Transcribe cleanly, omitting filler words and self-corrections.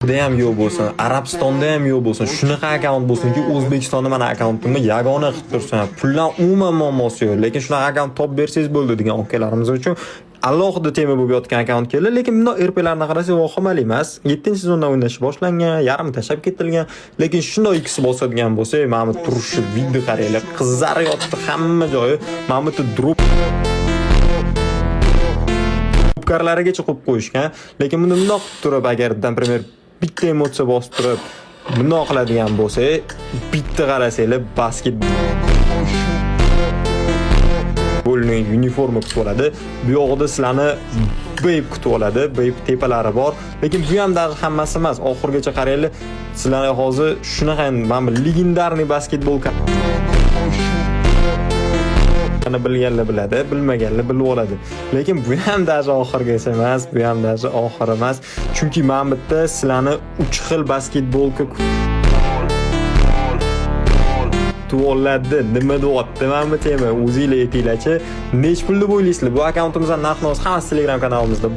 Ham yo'q bo'lsin, Arabistonda ham yo'q bo'lsin, shunaqa akkaunt bo'lsinki, O'zbekistonda mana akkauntimni yagona qilib tursin. Puldan umuman muammosi yo'q, lekin shunaqa akkaunt topib bersangiz bo'ldi degan akalarimiz uchun alohida tema bo'lib yotgan akkaunt keldi, lekin bundoq RPlarni qarasak, vahimali emas. 7-sezondan o'ynash boshlangan, yarmi tashlab ketilgan, lekin shundoq ikkisi bosadigan bo'lsak, mana bu turishi, video qaranglar, qizarib yotdi hamma joyi. Mana bu yerda drop karlarigacha qo'yib qo'yishgan, lekin buni bundoq qilib turib, agar, например, bitta emotsiya bosib turib bundoq qiladigan bo'lsak, bitta qarasanglar, basketbolning uniforma kutib oladi. Bu yog'ida sizlarni Babe kutib oladi. Babe tepalari bor, lekin bu ham даже hammasi emas. Oxirigacha qaranglar. Sizlarni hozir shunaqa mana bu легендарный basketbol ni bilganlar biladi, bilmaganlar bilib oladi. Lekin bu ham даже oxirgisi emas, bu ham даже oxiri emas. Chunki mana bu yerda sizlarni 3 xil basketbolka kutib oladi. Nima deyapti mana bu tema? O'zinglar aytinglarchi. Nech pul deb o'ylaysizlar? Bu akkauntimizdan narx-navosi hammasi Telegram kanalimizda.